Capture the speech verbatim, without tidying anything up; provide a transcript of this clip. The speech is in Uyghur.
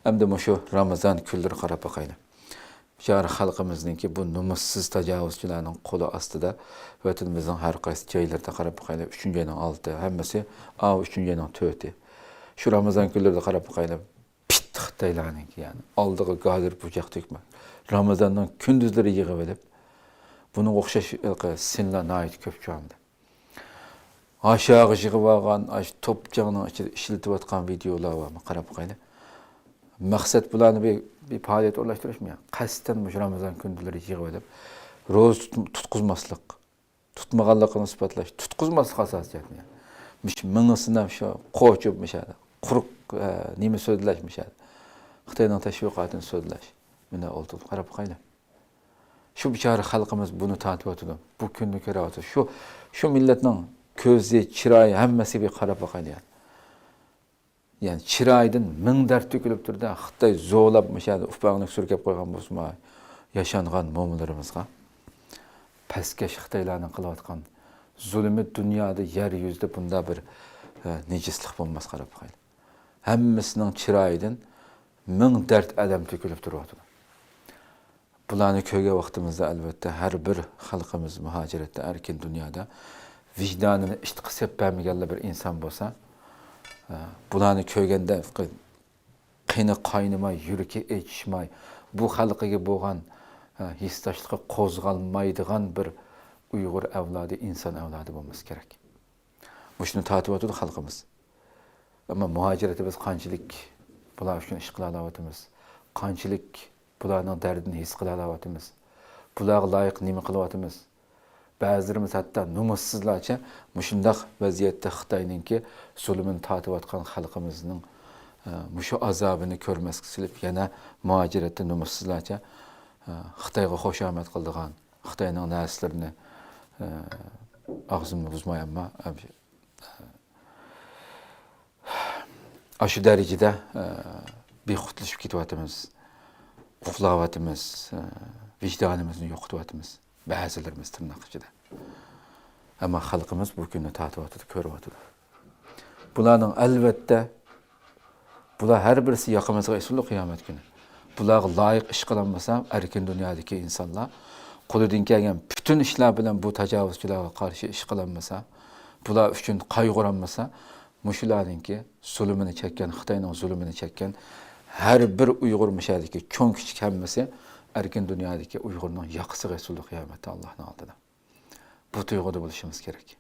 ئەمدى مۇشۇ رامىزان كۈنلىرى قاراپ باقايلى. شەھەر خەلقىمىزنىڭكى بۇ نومۇسسىز تاجاۋۇزچىلارنىڭ قولى ئاستىدا ۋەتىنىمىزنىڭ ھەر قايسى جايلىرىدا قاراپ باقايلى. ئۈچىنچى ئاينىڭ ئالتە، ھەممىسى ئاۋۇ ئۈچىنچى ئاينىڭ تۆتى. شۇ رامىزان كۈنلىرىدە قاراپ باقايلى. پىت خىتايلارنىڭكى، يەنى ئالدىغا گازىر بۇژاق تۆكمەي، رامىزاننىڭ كۈندۈزلىرى يىغىۋېلىپ، بۇنىڭغا ئوخشاش ھېلىقى سىنلار ناھايىتى كۆپ چۈشەندى. ئاشاغا يىغىۋالغان، ئاشۇ توپچاڭنىڭ ئىچىدە ئىشلىتىۋاتقان ۋىدېئولار بارمۇ؟ قاراپ باقايلى. مەقسەت بۇلارنى بىر، بىر پائالىيەت ئورۇنلاشتۇرۇشمۇ؟ يا قەستەن مۇشۇ رامىزان كۈندىلىرى يىغىۋېلىپ، روزا تۇت-، تۇتقۇزماسلىق، تۇتمىغانلىقىنى ئىسپاتلاش، تۇتقۇزماسلىق ئاساسىيەتنى. مۇشۇ مېڭىسىنى شۇ قوچۇپ، مۇشۇ قۇرۇق، ئە، نېمە سۆزلەش، مۇشۇ خىتاينىڭ تەشۋىقاتىنى سۆزلەش. مۇنداق ئولتۇرۇپ قاراپ باقايلى. شۇ بىچارە خەلقىمىز بۇنى تارتىۋاتىدۇ. بۇ كۈننى كۆرۈۋاتىدۇ. شۇ، شۇ مىللەتنىڭ كۆزى، چىرايى، ھەممىسىگە بىر قاراپ باقايلى. يەنى، يەنى چىرايىدىن مىڭ دەرد تۆكۈلۈپ تۇرىدۇ. خىتاي زورلاپ مۇشۇ يەردە ئۇپاڭلىق سۈركەپ قويغان بولسىمۇ، ياشانغان مومىلىرىمىزغا پەسكەش خىتايلارنىڭ قىلىۋاتقان زۇلۇمى دۇنيادا، يەر يۈزىدە بۇنداق بىر، ئە، نىجىسلىق بولماس، قاراپ باقايلى. ھەممىسىنىڭ چىرايىدىن مىڭ دەرد ئەلەم تۆكۈلۈپ تۇرۇۋاتىدۇ. بۇلارنى كۆرگەن ۋاقتىمىزدا، ئەلۋەتتە، ھەر بىر خەلقىمىز مۇھاجىرەتتە، ئەركىن دۇنيادا ۋىجدانىنى ئىتقا سېلىپ بەرمىگەنلا بىر ئىنسان بولسا، ئە، بۇلارنى كۆرگەندە قېنى قاينىماي، يۈرىكى ئېچىشماي، بۇ خەلقىگە بولغان، ئە، ھېسداشلىقى قوزغالمايدىغان بىر ئۇيغۇر ئەۋلادى، ئىنسان ئەۋلادى بولمىسا كېرەك. مۇشۇنى تارتىۋاتىدۇ خەلقىمىز. ئەمما مۇھاجىرەتتە بىز قانچىلىك بۇلار ئۈچۈن ئىش قىلالاۋاتىمىز؟ قانچىلىك بۇلارنىڭ دەردىنى ھېس قىلالاۋاتىمىز؟ بۇلارغا لايىق نېمە قىلىۋاتىمىز؟ بەزىلىرىمىز ھەتتا نومۇسسىزلارچە مۇشۇنداق ۋەزىيەتتە خىتاينىڭكى زۇلۇمىنى تارتىۋاتقان خەلقىمىزنىڭ، ئە، مۇشۇ ئازابىنى كۆرمەسكە سېلىپ، يەنە مۇھاجىرەتتە نومۇسسىزلارچە، ئە، خىتايغا خۇشامەت قىلىدىغان، خىتاينىڭ نەرسىلىرىنى، ئە، ئاغزىمنى بۇزماي، ئەمما، ئە، ئاشۇ دەرىجىدە، ئە، بىخۇدلىشىپ كېتىۋاتىمىز، ئۇخلاۋاتىمىز، ئە، ۋىجدانىمىزنى يوقىتىۋاتىمىز. بەزىلىرىمىز تىرناق ئىچىدە. ئەمما خەلقىمىز بۇ كۈننى تارتىۋاتىدۇ، كۆرۈۋاتىدۇ. بۇلارنىڭ، ئەلۋەتتە، بۇلار ھەر بىرسى ياقىمىزغا ئېسىلىدۇ قىيامەت كۈنى. بۇلارغا لايىق ئىش قىلالمىسا، ئەركىن دۇنيادىكى ئىنسانلار قولىدىن كەلگەن پۈتۈن ئىشلار بىلەن بۇ تاجاۋۇزچىلارغا قارشى ئىش قىلالمىسا، بۇلار ئۈچۈن قايغۇرالمىسا، مۇشۇلارنىڭكى زۇلۇمىنى چەككەن، خىتاينىڭ زۇلۇمىنى چەككەن ھەر بىر ئۇيغۇر، مۇشۇ يەردىكى چوڭ كىچىك ھەممىسى ئەركىن دۇنيادىكى ئۇيغۇرنىڭ ياقىسىغا ئېسىلىدۇ قىيامەتتە ئاللاھنىڭ ئالدىدا. بۇ تۇيغۇدا بولۇشىمىز كېرەك.